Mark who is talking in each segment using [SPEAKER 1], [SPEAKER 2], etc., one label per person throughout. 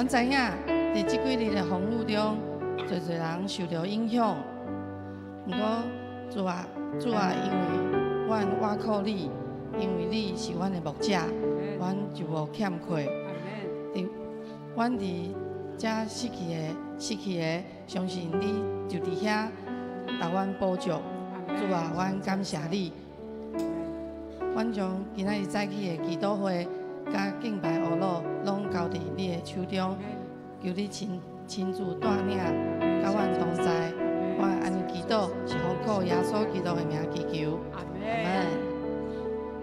[SPEAKER 1] 阮知影，佇這幾日的風雨中，濟濟人受著影響。毋過，主啊，主啊，因為阮倚靠你，因為你是阮的牧者，阮就無欠缺。佇阮佇遮失去的、失去的，相信你就佇遐共阮補足。主啊，阮感謝你。阮將今仔日早起的祈禱會佮敬拜阿魯，攏交佇你的手中，求你親親自帶領，佮阮同在。我按呢祈禱，是奉靠耶穌基督的名祈求。阿門。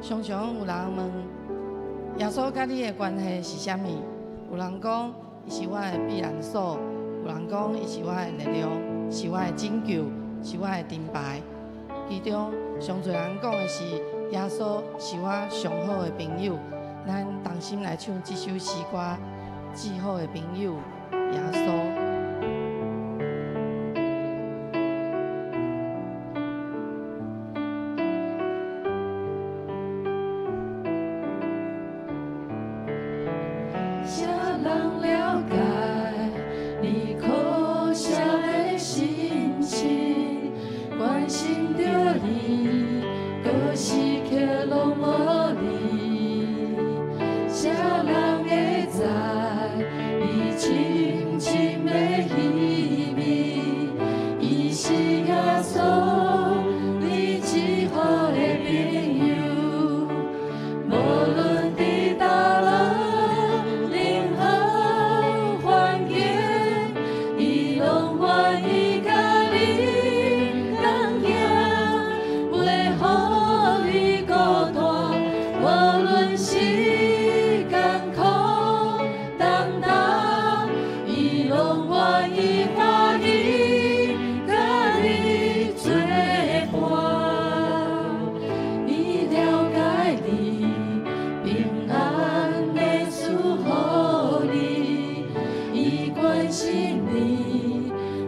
[SPEAKER 1] 常常有人問耶穌佮你的關係是啥物？有人講伊是我的避難所，有人講伊是我的力量，是我的拯救，是我的盾牌。其中上濟人講的是耶穌是我上好的朋友。咱同心來唱這首詩歌，《至好的朋友》耶穌。
[SPEAKER 2] 啥人了解你可惜的心情？關心著你，閣時刻攏無你。啥人會知你深深的稀微？伊是耶穌，你至好的朋友。無論佇佗落任何環境，伊攏願意佮你同行，袂予你孤單。無論是艱苦重擔，伊攏願意歡喜佮你做伴。伊了解你，平安欲賜予你，伊關心你，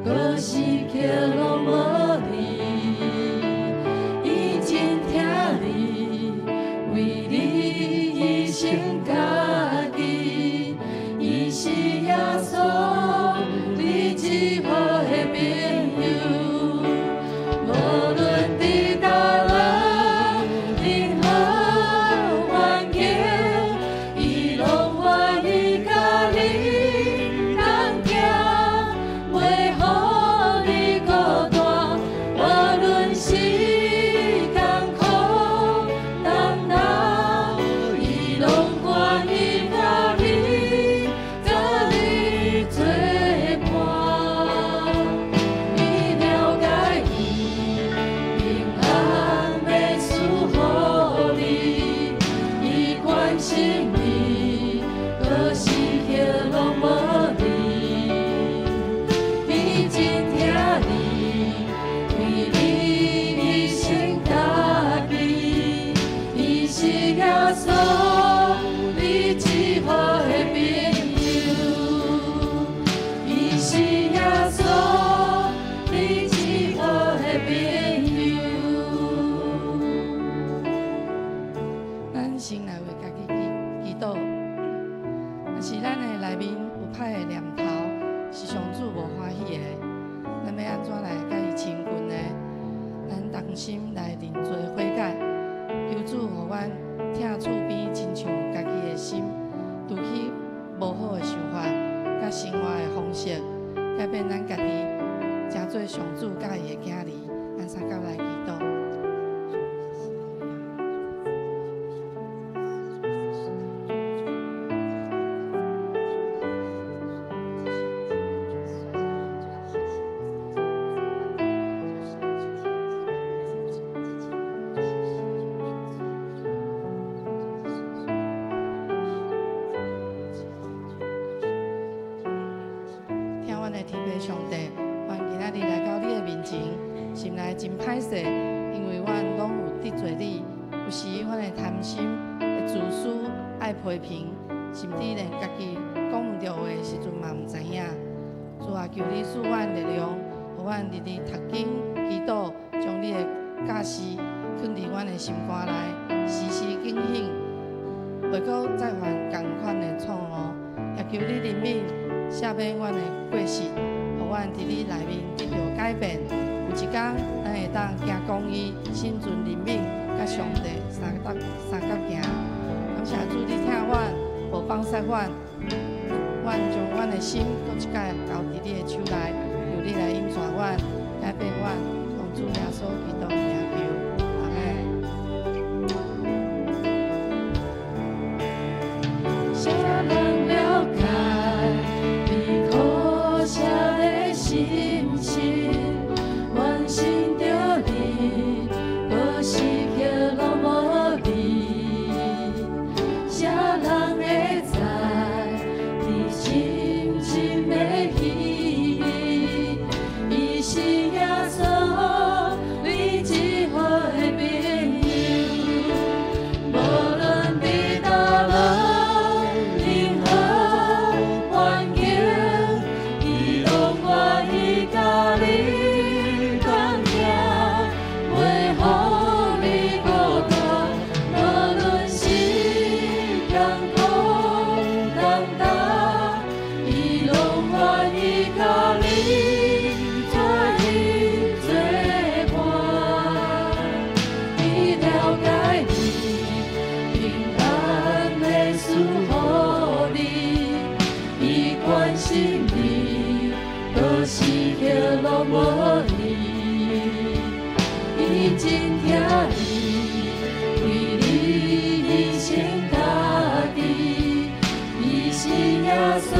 [SPEAKER 2] 閣時刻攏無你。伊真疼你，為你犧牲家己，伊是耶穌，你至好的朋友。無論佇佗落任何環境，伊攏願意佮你同行，袂予你孤單。無論是艱苦重擔，伊攏願意歡喜佮你做伴。伊了解你，平安欲賜予你，伊關心你，閣時刻攏無你。伊真疼你，為你犧牲家己，伊是耶穌，你至好的朋友。伊是耶穌，你至好的朋友。
[SPEAKER 1] 咱先來為家己祈祈禱。若是咱的內面有歹的念頭，是上主無歡喜的，咱欲按怎來共伊親近呢？咱同心來認罪悔改，求主予阮疼厝邊親像家己的心，除去無好的想法，佮生活的方式，改變咱家己，成做上主佮意的囝兒。咱相佮來祈禱。聽阮的天父上帝，阮今仔日來到你的面前，心內真歹勢，因為阮攏有得罪你，有時阮的貪心、會自私、愛批評，甚至連家己講毋著話的時陣嘛毋知影。主啊，求你賜阮力量，予阮日日讀經、祈禱，將你的教示囥佇阮的心肝內，時時警醒，袂閣再犯仝款的錯誤。也求你憐憫。赦免阮的過失，予阮佇你內面得著改變。有一天，咱會當行公義、心存憐憫，佮上帝相搭相佮行。感謝主，你疼阮，無放捨阮，阮將阮的心閣一擺交佇你的手內，求你來引帶阮，改變阮，奉主耶穌基督名求，阿們。
[SPEAKER 2] 啥人了解你可惜的心情？關心著你，閣時刻攏無你。啥人會知你深深的意義？伊是耶穌，你至好的朋友。無論佇佗落任何環境，伊攏願意佮你同行，袂予你孤單。無論是艱苦重擔，伊攏願意佮你做伙做伴。伊了解你，平安的賜予你，伊關心你，閣時刻攏無你。伊真疼你，為你犧牲家己，伊是耶穌，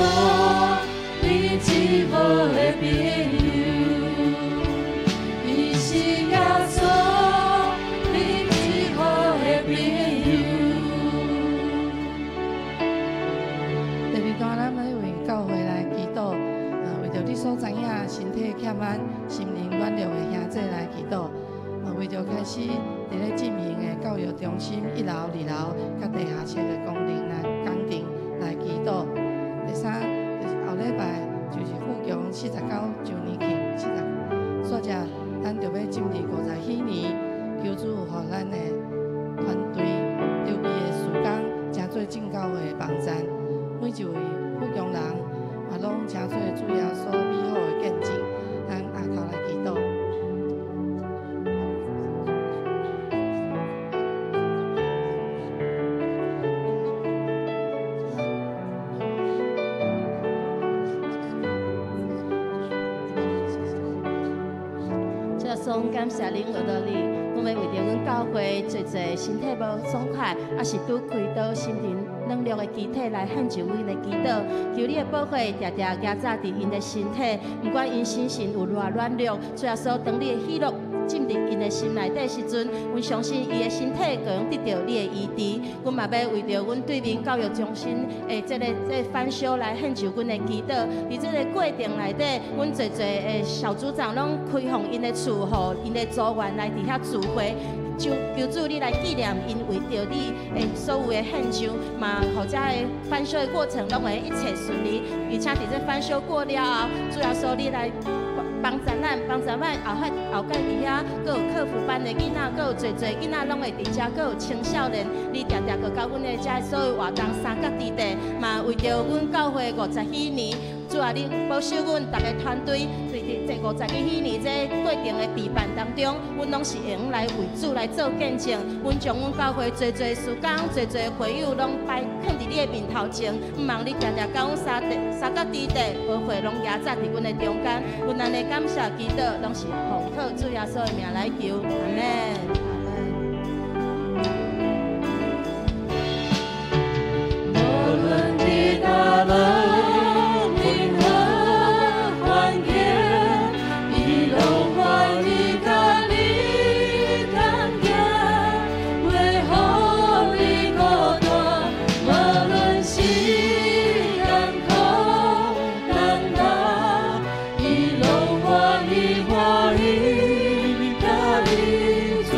[SPEAKER 2] 你至好的朋友。伊是耶穌，你至好的朋友。
[SPEAKER 1] 第二段，咱欲為教會來祈禱，啊，為著你所知影身體欠安、心靈軟弱的兄弟來祈禱，嘛為著開始佇咧進行的教育中心一樓、二樓佮地下室的工程來祈禱。第三，就是後禮拜就是富強49週年慶，四十，煞者咱就欲進入50禧年，求主予咱的團隊籌備的事工，成做正教會的網站。每一位富強人嘛，攏成做主耶穌美好的見證。咱阿頭來祈禱。
[SPEAKER 3] 主耶穌，感謝恁學到你，阮欲為著阮教會濟濟身體無爽快，抑是拄開刀心靈軟弱的肢體來獻上阮的祈禱，求你的寶血定定行走佇𪜶的身體，毋管𪜶心神有偌軟弱，主耶穌，當你的喜樂進入𪜶的心內底時陣，阮相信伊的身體就會得著你的醫治。阮嘛欲為著阮對面教育中心的這個翻修來獻上阮的祈禱。佇這個過程內底，阮濟濟的小組長攏開放𪜶的厝，予𪜶的組員來佇遐聚會。求求主你來紀念𪜶為著你的所有的獻上，嘛予這个翻修的過程攏會一切順利，而且佇這翻修過了後，主耶穌你來幫助咱，幫助咱後擺後蓋佇遐，閣有課輔班的囡仔，閣有濟濟囡仔攏會佇遮，閣有青少年，你定定閣佮阮的遮所有活動三角之地，嘛為著阮教會50禧年。主啊，你保守阮逐个團隊，佇這50個禧年這過程的備辦當中，阮攏是會用來為主來做見證。阮將阮教會濟濟事工、濟濟會友攏擺囥佇你的面頭前，毋望你定定佮阮相佮之地，寶血攏行走佇阮的中間。阮按呢感謝祈禱，攏是奉靠主耶穌的名來求，阿們。
[SPEAKER 2] 無論佇佗落任何環境，伊攏願意佮你同行，袂予你孤單。無論是艱苦重擔，伊攏願意歡喜佮你做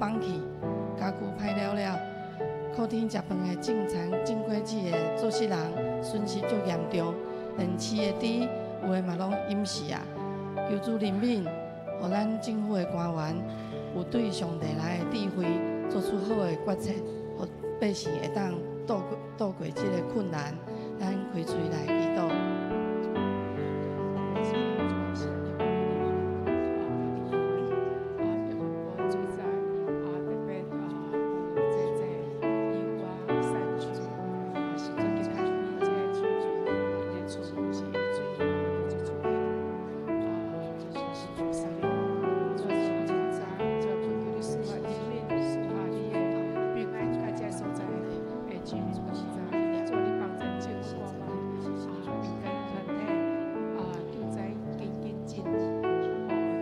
[SPEAKER 1] 放去，家具歹了了，靠天食饭的种田种果子的做事人损失足严重，连饲的猪有的嘛拢淹死啊！求主怜悯，予咱政府的官员有对上帝来的智慧，做出好的决策，予百姓会当度过这个困难。咱开喙来祈祷。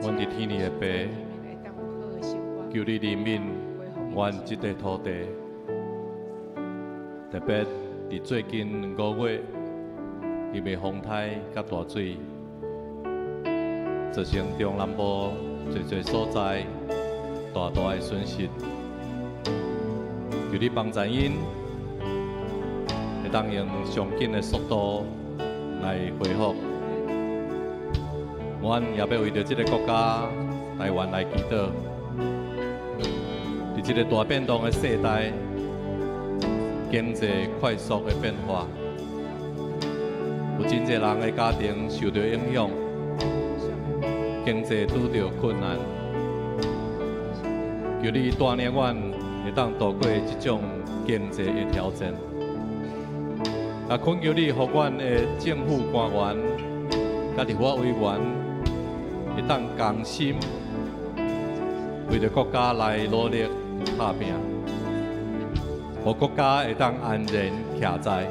[SPEAKER 4] 阮伫天里的爸，求你怜悯阮这块土地，特别伫最近5月，因为风台佮大水，造成中南部济济所在大大的损失。求你帮助𪜶，会当用上紧的速度来恢复。阮也欲为著这个国家台湾来祈祷，伫这个大变动的世代，经济快速的变化，有真济人的家庭受著影响，经济拄著困难。求你带领阮会当度过这种经济的挑战。也恳求你，予阮的政府官员、佮立法委员会当同心，为著国家来努力拍拼，予国家会当安然徛在，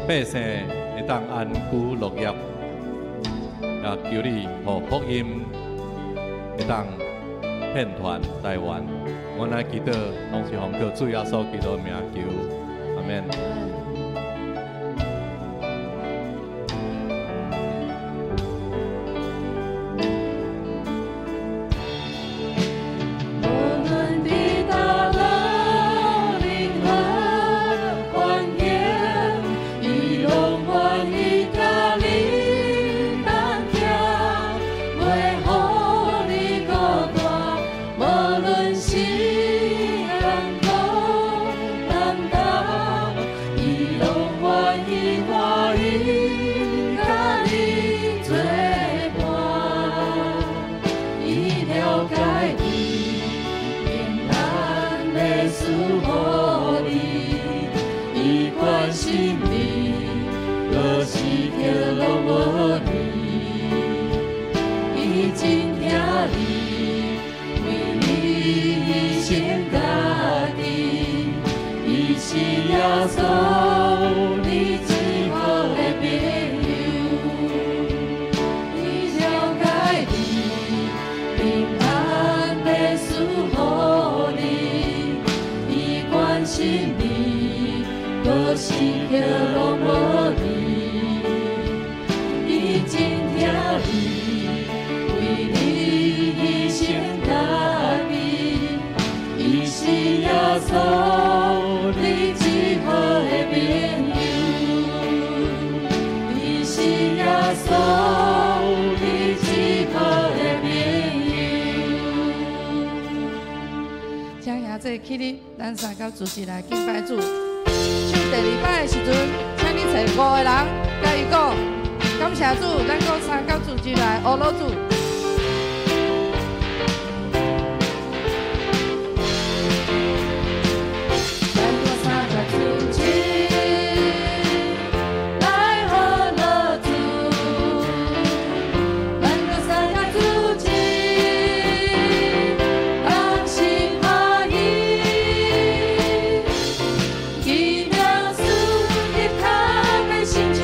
[SPEAKER 4] 百姓会当安居乐业。也求你予福音会当遍传台湾。阮来祈祷，拢是奉靠主耶稣基督的名求，阿们。
[SPEAKER 2] 无论伫佗落任何环境，伊拢愿意佮你同行，袂予你孤单。无论是艰苦担当，伊拢愿意欢喜佮你做伴。伊了解你。平安欲赐予你，伊关心你，搁时刻拢无你。伊真疼你，为你牺牲家己，伊是耶稣，你至好的朋友。伊了解你，平安欲赐予你，伊关心你，搁时刻拢无你。伊真疼你，为你牺牲家己，伊是耶稣，你至好的朋友。伊是耶稣，你至好的朋友。
[SPEAKER 1] 请兄弟起立，咱三甲主席来敬拜主。唱第二摆的时阵，请你揣五个人，共伊讲，感谢主，咱阁三甲主席来学罗主。
[SPEAKER 2] 咱阁三甲主席来贺乐主，咱阁三甲主席同心合意，奇妙事伫脚跟亲像，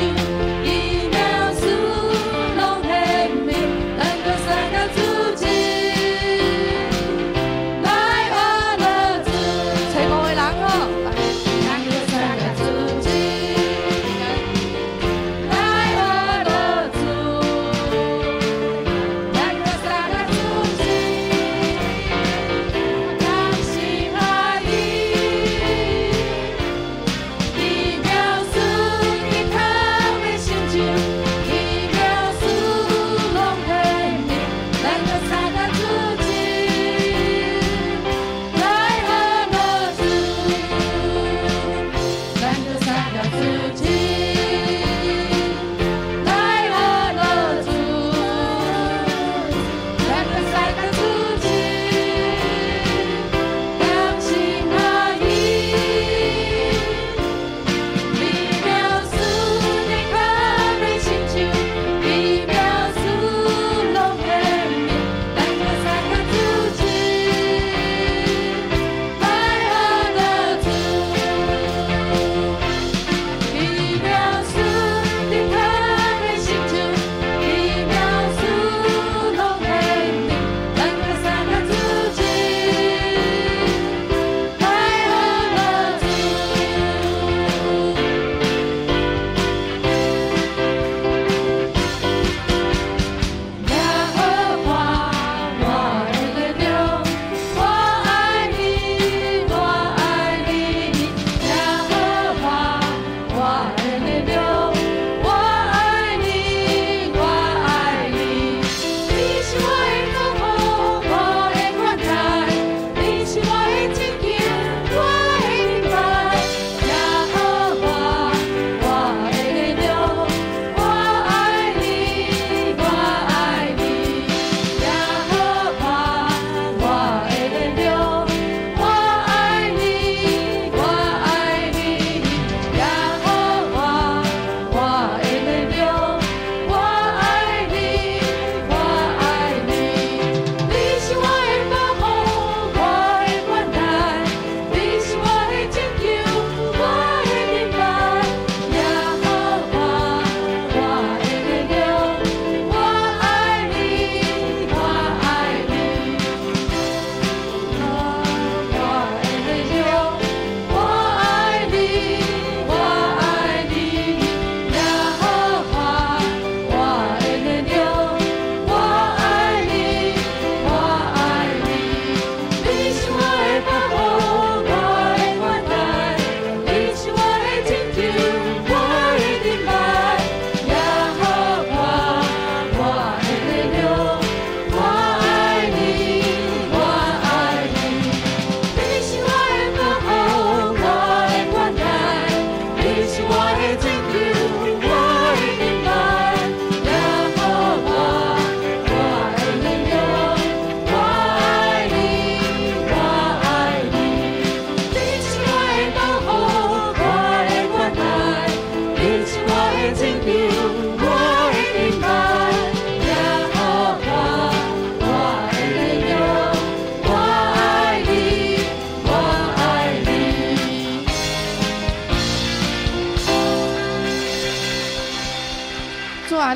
[SPEAKER 2] 奇妙事拢显明，咱阁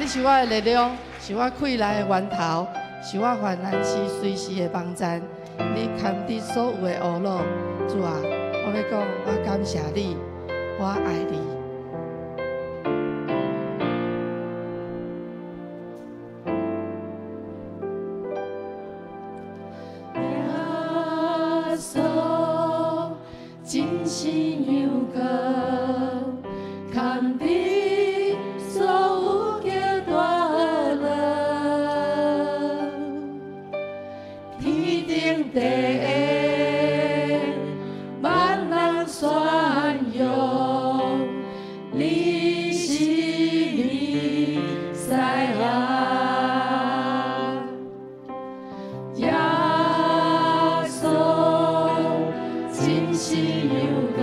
[SPEAKER 1] 你是我的力量，是我氣力的源頭，是我患難時隨時的幫贊。你堪得所有的懊惱，主啊，我欲講，我感謝你，我愛你。
[SPEAKER 2] 耶穌真是陽光，堪得所有極大惡浪，天頂地下萬人宣揚，你是彌賽亞。耶穌真是陽光，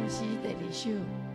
[SPEAKER 1] 詩第二首。